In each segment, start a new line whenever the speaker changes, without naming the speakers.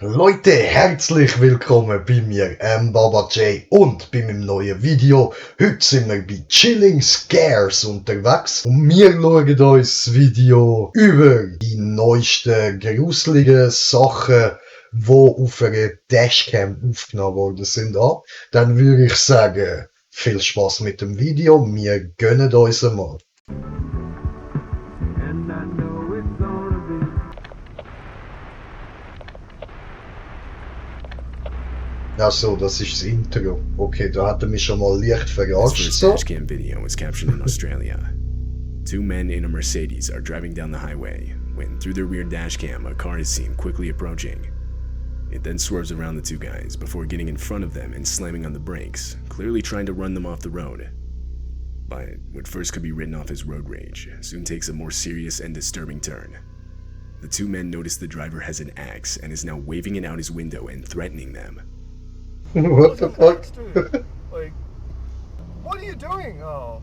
Leute, herzlich willkommen bei mir, Baba J, und bei meinem neuen Video. Heute sind wir bei Chilling Scares unterwegs und wir schauen uns das Video über die neuesten gruseligen Sachen, die auf einer Dashcam aufgenommen worden sind, an. Dann würde ich sagen, viel Spaß mit dem Video, wir gönnen uns einmal. Achso, das ist das Intro. Okay, da hat er mich schon mal leicht verarscht.
This first dashcam video was captured in Australia. Two men in a Mercedes are driving down the highway when, through their rear dashcam, a car is seen quickly approaching. It then swerves around the two guys before getting in front of them and slamming on the brakes, clearly trying to run them off the road. But what first could be written off as road rage soon takes a more serious and disturbing turn. The two men notice the driver has an axe and is now waving it out his window and threatening them.
What the fuck?
Like, what are you doing? Oh.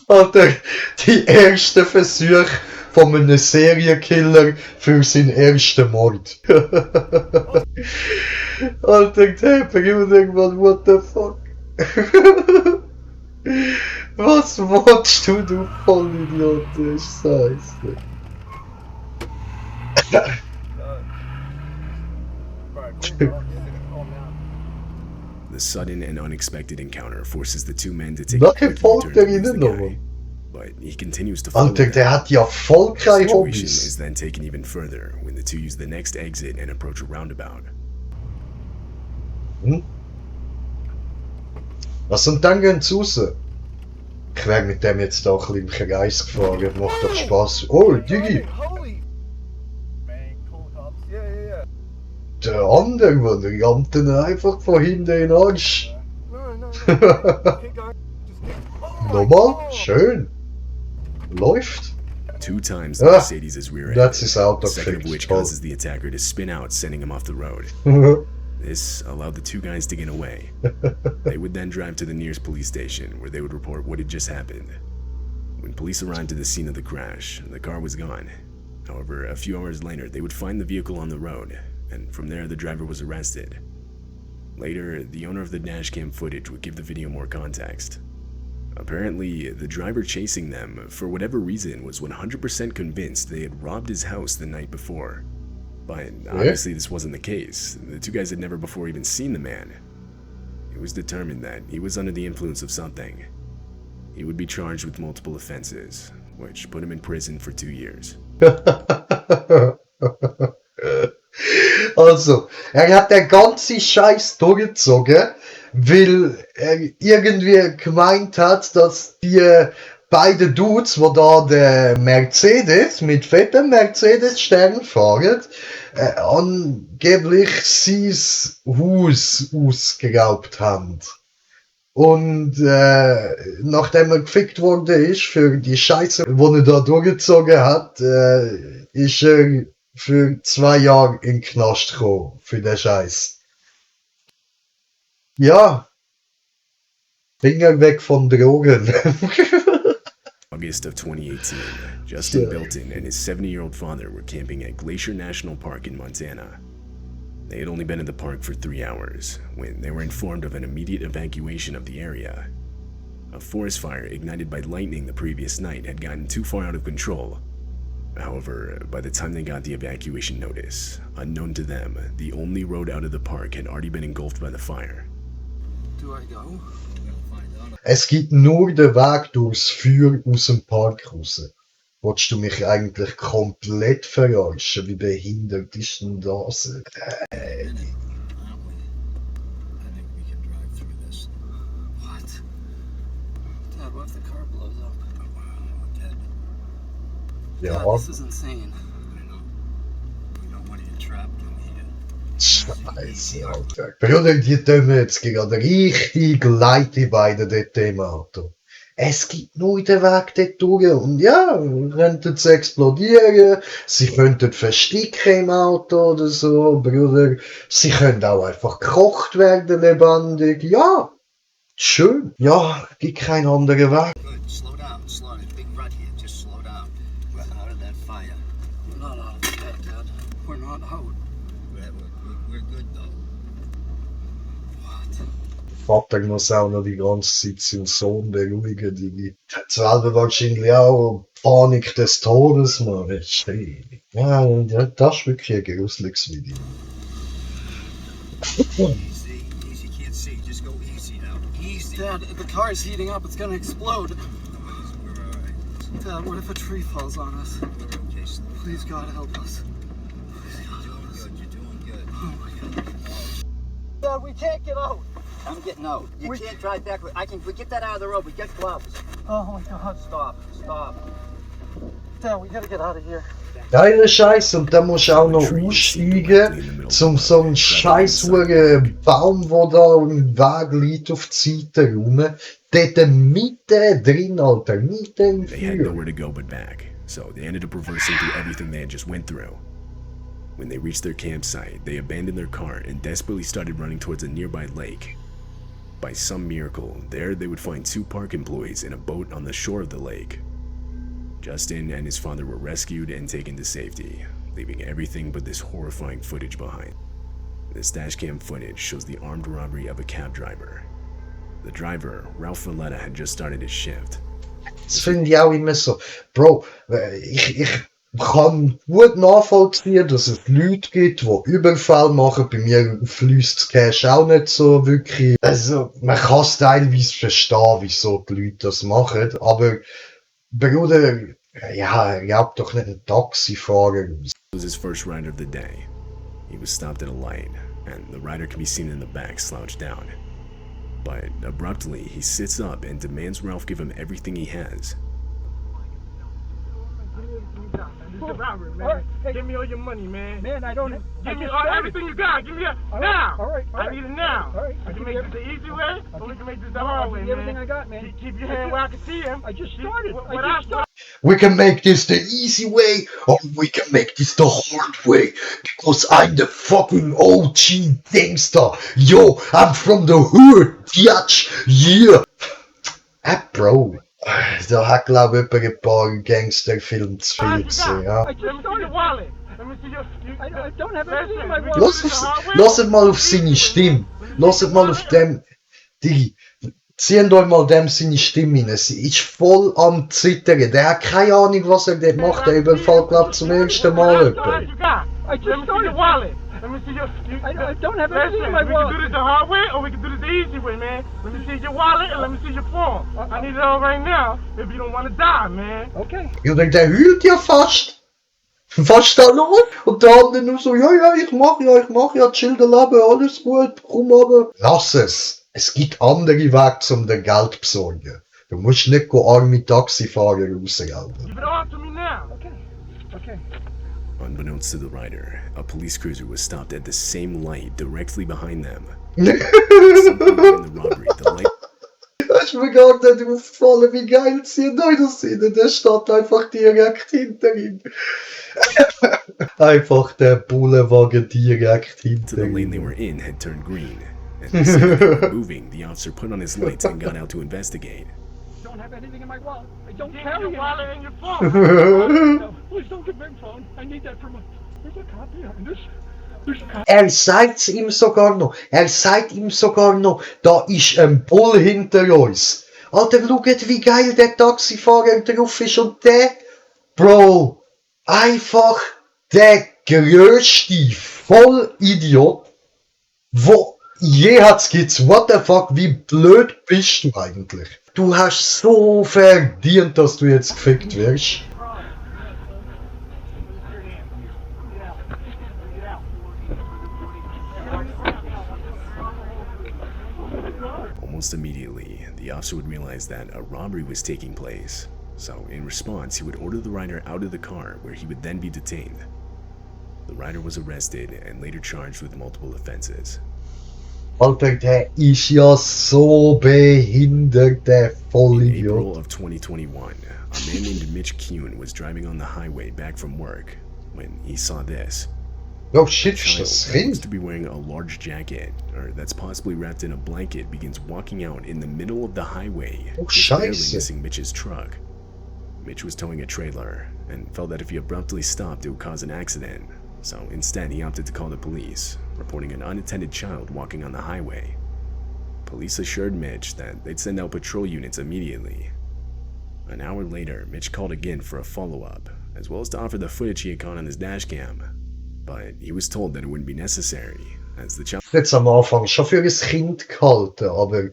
Alter, die ersten Versuche von einem Serienkiller für seinen ersten Mord. Alter, der Periode irgendwann, what the fuck? Was willst du Vollidiot? Das ist Scheiße.
The sudden and unexpected encounter forces the two men to take
Welche
a quick
folgt
U-turn
er
towards the
ihnen
guy,
noch?
but he continues to follow
Alter,
them.
der hat ja voll
The
keine
situation
Hobbys.
is then taken even further when the two use the next exit and approach a roundabout.
Hm? Was und dann gehen sie raus. Ich wäre mit dem jetzt da ein bisschen im Kreis gefahren, macht doch Spaß. Oh, Digi!
Holy! Man, cool cops. Yeah.
Der andere, der rammt ihn einfach von hinten in den Arsch.
No. Okay, guys. Just get...
Nochmal? Schön. Läuft.
2 times the
Ah,
Mercedes is rear-ended,
that's his auto
the second of
fix.
which
Oh.
causes the attacker to spin out, sending him off the road. This allowed the two guys to get away. They would then drive to the nearest police station, where they would report what had just happened. When police arrived to the scene of the crash, the car was gone. However, a few hours later, they would find the vehicle on the road, and from there the driver was arrested. Later, the owner of the dashcam footage would give the video more context. Apparently, the driver chasing them, for whatever reason, was 100% convinced they had robbed his house the night before. But obviously this wasn't the case. The two guys had never before even seen the man. It was determined that he was under the influence of something. He would be charged with multiple offenses, which put him in prison for 2 years.
Also, er hat den ganzen Scheiß durchgezogen, weil er irgendwie gemeint hat, dass die beiden Dudes, die da den Mercedes mit fetten Mercedes-Stern fahren, angeblich sein Haus ausgeraubt haben. Und nachdem er gefickt worden ist für die Scheiße, die er da durchgezogen hat, ist er für 2 Jahre in den Knast gekommen für den Scheiß. Ja. Finger weg von Drogen.
August of 2018, Justin Bilton and his 70-year-old father were camping at Glacier National Park in Montana. They had only been in the park for 3 hours when they were informed of an immediate evacuation of the area. A forest fire ignited by lightning the previous night had gotten too far out of control. However, by the time they got the evacuation notice, unknown to them, the only road out of the park had already been engulfed by the fire.
Do I go?
Es gibt nur den Weg durchs Feuer aus dem Park raus. Wolltest du mich eigentlich komplett verarschen? Wie behindert ist denn das?
I think we can drive through this.
What? Dad, what if the car blows up?
Ted,
Ja,
Dad, this is insane.
I know. We don't want you trapped in here.
Scheiße, Alter. Bruder, die tun mir jetzt gerade richtig leid, die beiden dort im Auto. Es gibt nur den Weg dort durch und ja, könnten sie explodieren, sie könnten versticken im Auto oder so, Bruder. Sie können auch einfach gekocht werden lebendig, ja. Schön. Ja, gibt keinen anderen Weg.
Good. Slow down. Slow down. There's a big rut here. Just slow down. We're out of that fire.
We're not out of bed, Dad. We're not out.
We're good though.
Vater muss auch noch die ganze Zeit seinen Sohn beruhigen. Die hat selber wahrscheinlich auch Panik des Todes, Mann. Ja, das ist wirklich ein gruseliges Video.
Easy. Easy. Can't see. Just go easy now. Easy.
Dad, the car is heating up. It's gonna explode.
We're alright.
Dad, what if a tree falls on us?
We're okay.
Please, God, help us.
You're doing good. You're doing good.
Oh my God. Dad, we can't get out.
I'm getting out. You
We-
can't drive back. We get that out of the road. We get gloves.
Oh my God.
Stop. Stop.
Dad, we gotta get out of here.
Geiler Scheiß, und dann musst du auch noch aussteigen, zum so einen scheiß Baum, der da im Weg liegt, auf die Seite rum. Dort mitten drin, Alter, mitten im
They had
Feuer.
nowhere to go but back, so they ended up reversing through everything they had just went through. When they reached their campsite, they abandoned their car and desperately started running towards a nearby lake. By some miracle, there they would find 2 park employees in a boat on the shore of the lake. Justin and his father were rescued and taken to safety, leaving everything but this horrifying footage behind. This dashcam footage shows the armed robbery of a cab driver. The driver, Ralph Valletta, had just started his shift.
Das finde ich auch immer so. Bro, ich kann gut nachvollziehen, dass es Leute gibt, die Überfall machen. Bei mir fließt das Cash auch nicht so wirklich. Also, man kann es teilweise verstehen, wieso die Leute das machen. Aber, Bruder, ja, ihr habt doch nicht einen Taxifahrer.
It was his first ride of the day. He was stopped at a light, and the rider can be seen in the back slouched down. But abruptly, he sits up and demands Ralph give him everything he has.
This is robbery, man.
Alright, hey.
Give me all your money, man.
Man, I don't.
Give me all, everything you got. Give me that now.
All right.
I need it now.
All right.
We can make this the easy way, or we can make this the
I'll
hard way,
give you
man.
everything I got, man.
Keep your hand where I can see him.
I just
See,
started.
what
I
I-
just started.
We can make this the easy way, or we can make this the hard way. Because I'm the fucking OG gangster. Yo, I'm from the hood, biatch. Yeah. Bro. Da hat, glaube ich, ein paar Gangsterfilme zu viel gesehen, ja.
I
Let
just
me see your
started.
wallet. Let me see your.
I don't have anything in my
Listen,
wallet.
Lasst mal auf seine Stimme. Lasst mal auf dem. Die. Zieht euch mal dem seine Stimme rein. Sie ist voll am Zittern. Der hat keine Ahnung, was er dort macht. Der überfällt, glaube ich, zum ersten Mal
What else
jemanden.
you got?
I just
Let me see your
started.
wallet. Let me see your.
I don't have anything in
Listen,
my
we can do
wallet.
this the hard way, or we can do this the easy way, man. Let me see your wallet and let me see your phone. I need it all right now. If you don't want to die, man.
Okay.
Ja, der heult ja fast. Fast da los. Und der andere nur so, ja, ich mach ja, chill der Leben, alles gut, komm aber. Lass es. Es gibt andere Wege, um dir Geld zu besorgen. Du musst nicht arme Taxifahrer rausgelben.
Give it all to me now.
Okay. Okay.
Unbeknownst to the rider, a police cruiser was stopped at the same light directly behind them. Some people in the robbery, the light
Ist mir gar nicht aufgefallen, wie geil sie das sind. Der steht einfach direkt hinter ihm. Einfach der Bullenwagen direkt
to
hinter
Oh,
the lane they
ihm.
were in had turned green. And to see that they were moving, the officer put on his lights and got out to investigate.
Don't have anything in my wallet. I don't
Give me
carry
your
it.
wallet and your phone.
No, please don't give me my phone. I need that for my. There's a cop behind this. There's a cop.
Er sagt ihm sogar noch. Er sagt ihm sogar noch, da ist ein Bull hinter uns. Alter, schaut, wie geil der Taxifahrer drauf ist und der, Bro, einfach der grösste Vollidiot, wo je hat's gibt's. What the fuck, wie blöd bist du eigentlich? Du hast so verdient, dass du jetzt gefickt wirst.
Almost immediately, the officer would realize that a robbery was taking place. So, in response, he would order the rider out of the car, where he would then be detained. The rider was arrested and later charged with multiple offenses.
Alter, der ist ja so behindert, der
In
Vollidiot.
April of 2021, a man named Mitch Kuhn was driving on the highway back from work when he saw this.
Oh shit,
A
ist
child
das
that looks
Kind?
to be wearing a large jacket, or that's possibly wrapped in a blanket, begins walking out in the middle of the highway,
Oh,
just barely
Scheiße.
missing Mitch's truck. Mitch was towing a trailer, and felt that if he abruptly stopped, it would cause an accident. So instead, he opted to call the police, reporting an unattended child walking on the highway. Police assured Mitch that they'd send out patrol units immediately. An hour later, Mitch called again for a follow-up, as well as to offer the footage he had caught on his dashcam. But he was told that it wouldn't be necessary, as the child
Jetzt am Anfang schon für ein Kind gehalten, aber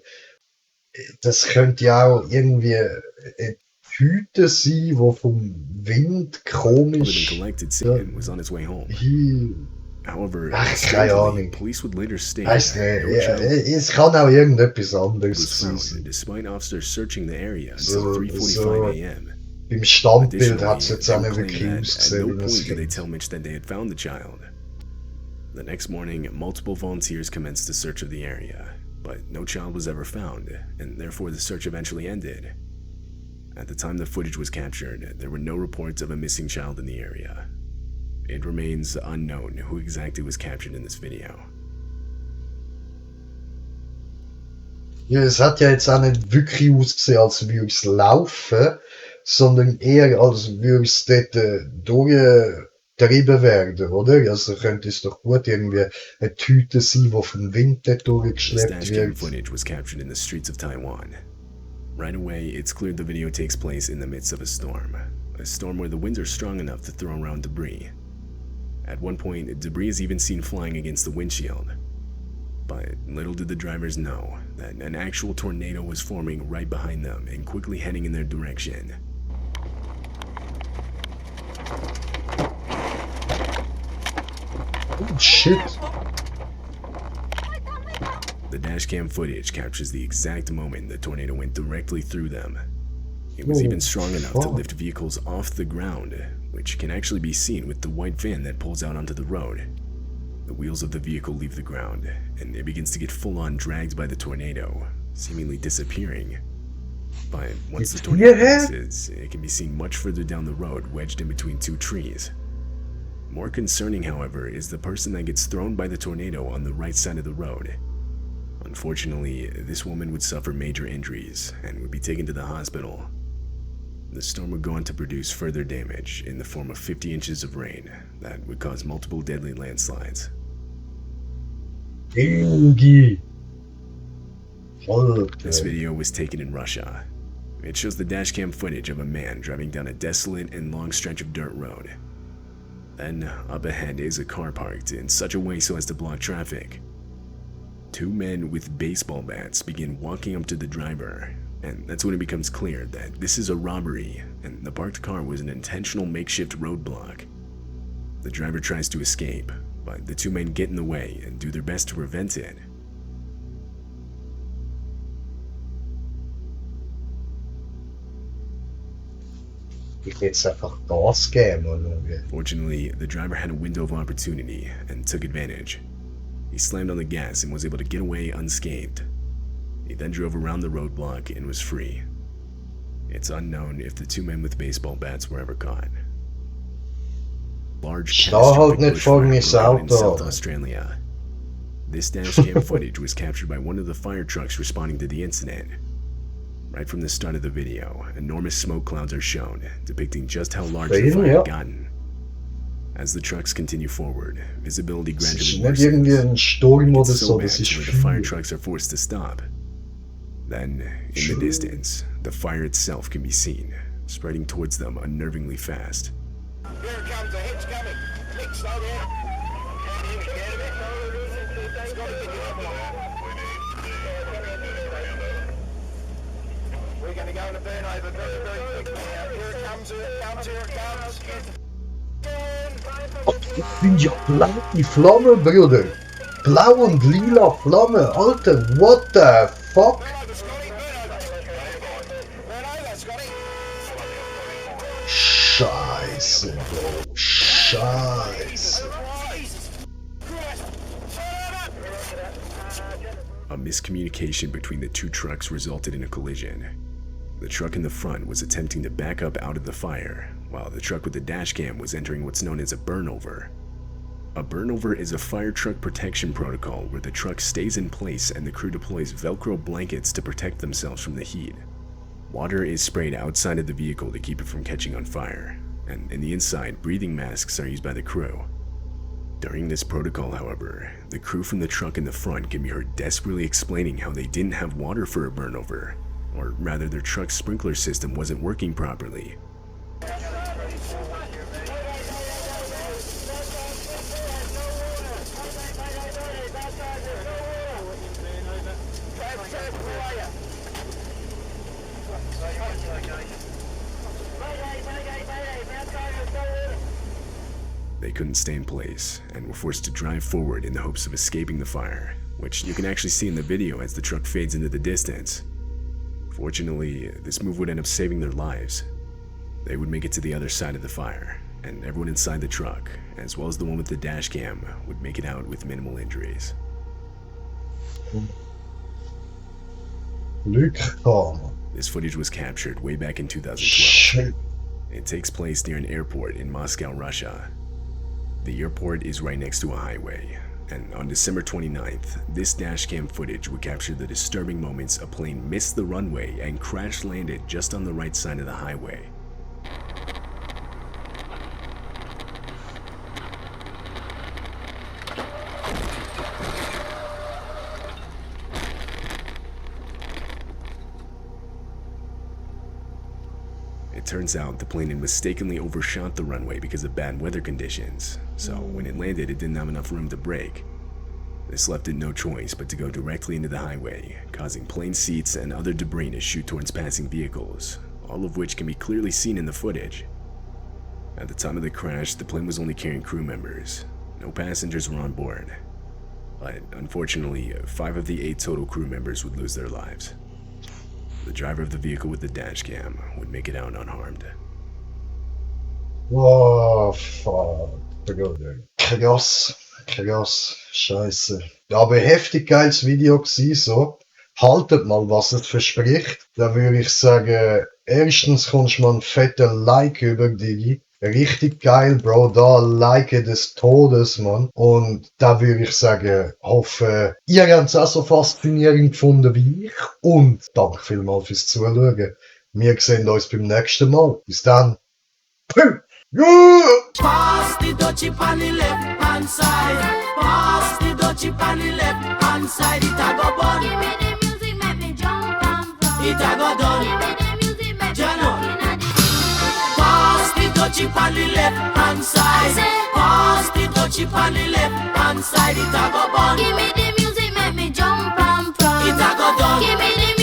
das könnte ja auch irgendwie eine Tüte sein, die vom Wind
had been
komisch
collected and was on his way home.
hin.
However,
Ach, keine
strangely,
Ahnung.
police would later state
Weiss
that no
nicht,
child
es kann auch irgendetwas anderes
was found,
sein.
despite officers searching the area
So-
until 3:45 a.m.
Beim Standbild
Additionally,
hat es jetzt
they
auch
would
nicht
claim
wirklich
that at
ausgesehen
no
wie ein
point did they
Kind.
tell Mitch that they had found the child. The next morning, multiple volunteers commenced a search of the area, but no child was ever found, and therefore the search eventually ended. At the time the footage was captured, there were no reports of a missing child in the area. It remains unknown who exactly was captured in this video.
Ja, es hat ja jetzt auch nicht wirklich ausgesehen, als würde es laufen, sondern eher, als würde es dort durchgetrieben werden, oder? Also könnte es doch gut irgendwie eine Tüte sein, die vom Wind dort
This
durchgeschleppt
dashcam
wird.
footage was captured in the streets of Taiwan. Right away, it's clear the video takes place in the midst of a storm where the winds are strong enough to throw around debris. At one point, debris is even seen flying against the windshield. But little did the drivers know that an actual tornado was forming right behind them and quickly heading in their direction.
Oh shit!
The dashcam footage captures the exact moment the tornado went directly through them. It was even strong enough to
fuck.
lift vehicles off the ground, which can actually be seen with the white van that pulls out onto the road. The wheels of the vehicle leave the ground, and it begins to get full-on dragged by the tornado, seemingly disappearing. But once the tornado passes, it can be seen much further down the road, wedged in between two trees. More concerning, however, is the person that gets thrown by the tornado on the right side of the road. Unfortunately, this woman would suffer major injuries and would be taken to the hospital. The storm would go on to produce further damage in the form of 50 inches of rain that would cause multiple deadly landslides.
Ingi!
This
Alter.
video was taken in Russia. It shows the dashcam footage of a man driving down a desolate and long stretch of dirt road. Then, up ahead is a car parked in such a way so as to block traffic. Two men with baseball bats begin walking up to the driver, and that's when it becomes clear that this is a robbery, and the parked car was an intentional makeshift roadblock. The driver tries to escape, but the two men get in the way and do their best to prevent it.
Ich will jetzt einfach Gas geben, oder wie?
Fortunately, the driver had a window of opportunity and took advantage. He slammed on the gas and was able to get away unscathed. He then drove around the roadblock and was free. It's unknown if the two men with baseball bats were ever caught. Large
Steh halt nicht vor
bushfire
mir,
broke out in
Auto.
South Australia. This dashcam footage was captured by one of the fire trucks responding to the incident. Right from the start of the video, enormous smoke clouds are shown, depicting just how large the
Sehen,
fire
ja.
had gotten. As the trucks continue forward, visibility
Das ist
gradually
nicht irgendwie
worsens.
ein Sturm
It
oder
gets
so,
so bad
das ist
to where the fire
Feuer.
trucks are forced to stop. Then, in the distance, the fire itself can be seen, spreading towards them unnervingly fast.
Here it comes, the hitch coming. Nick, slow down. Can't hear me, scared of it? It's got to get you up. We're going to go in a burnover very, very quickly now. Here it comes, here it comes, here it comes.
Ich bin ja blau, die Flamme, Bruder. Blau und lila Flamme, Alter, what the fuck?
Burnover, Scotty, burnover. Burnover, Scotty.
Scheiße, Bro, Scheiße.
A miscommunication between the two trucks resulted in a collision. The truck in the front was attempting to back up out of the fire, while the truck with the dashcam was entering what's known as a burnover. A burnover is a fire truck protection protocol where the truck stays in place and the crew deploys Velcro blankets to protect themselves from the heat. Water is sprayed outside of the vehicle to keep it from catching on fire, and in the inside, breathing masks are used by the crew. During this protocol, however, the crew from the truck in the front can be heard desperately explaining how they didn't have water for a burnover, or rather their truck's sprinkler system wasn't working properly. They couldn't stay in place and were forced to drive forward in the hopes of escaping the fire, which you can actually see in the video as the truck fades into the distance. Fortunately, this move would end up saving their lives. They would make it to the other side of the fire, and everyone inside the truck, as well as the one with the dash cam, would make it out with minimal injuries.
Luke Palmer.
This footage was captured way back in 2012.
Shit.
It takes place near an airport in Moscow, Russia. The airport is right next to a highway, and on December 29th, this dashcam footage would capture the disturbing moments a plane missed the runway and crash landed just on the right side of the highway. It turns out the plane had mistakenly overshot the runway because of bad weather conditions, so when it landed it didn't have enough room to brake. This left it no choice but to go directly into the highway, causing plane seats and other debris to shoot towards passing vehicles, all of which can be clearly seen in the footage. At the time of the crash, the plane was only carrying crew members. No passengers were on board. But unfortunately, 5 of the 8 total crew members would lose their lives. The driver of the vehicle with the dashcam would make it out unharmed.
Oh, fuck. Krass. Krass. Scheiße. Ja, aber heftig geiles Video gewesen, so. Haltet mal, was es verspricht. Da würde ich sagen, erstens kommst du mal einen fetten Like über, Digi. Richtig geil, Bro, da Like des Todes, Mann. Und da würde ich sagen, hoffe, ihr habt es auch so faszinierend gefunden wie ich. Und danke vielmals fürs Zuschauen. Wir sehen uns beim nächsten Mal. Bis dann. Yeah!
Pass the dutchie on the left hand side. Pass the dutchie on the left hand side. It a go bun.
Give me the music, make me jump and run.
It a go done.
Give me the music, make me
Jano.
jump in the
Pass the dutchie on the left hand side. Pass the dutchie on the left hand side. It a go bun.
Give me the music, make me jump and run.
It a go done.
Give me the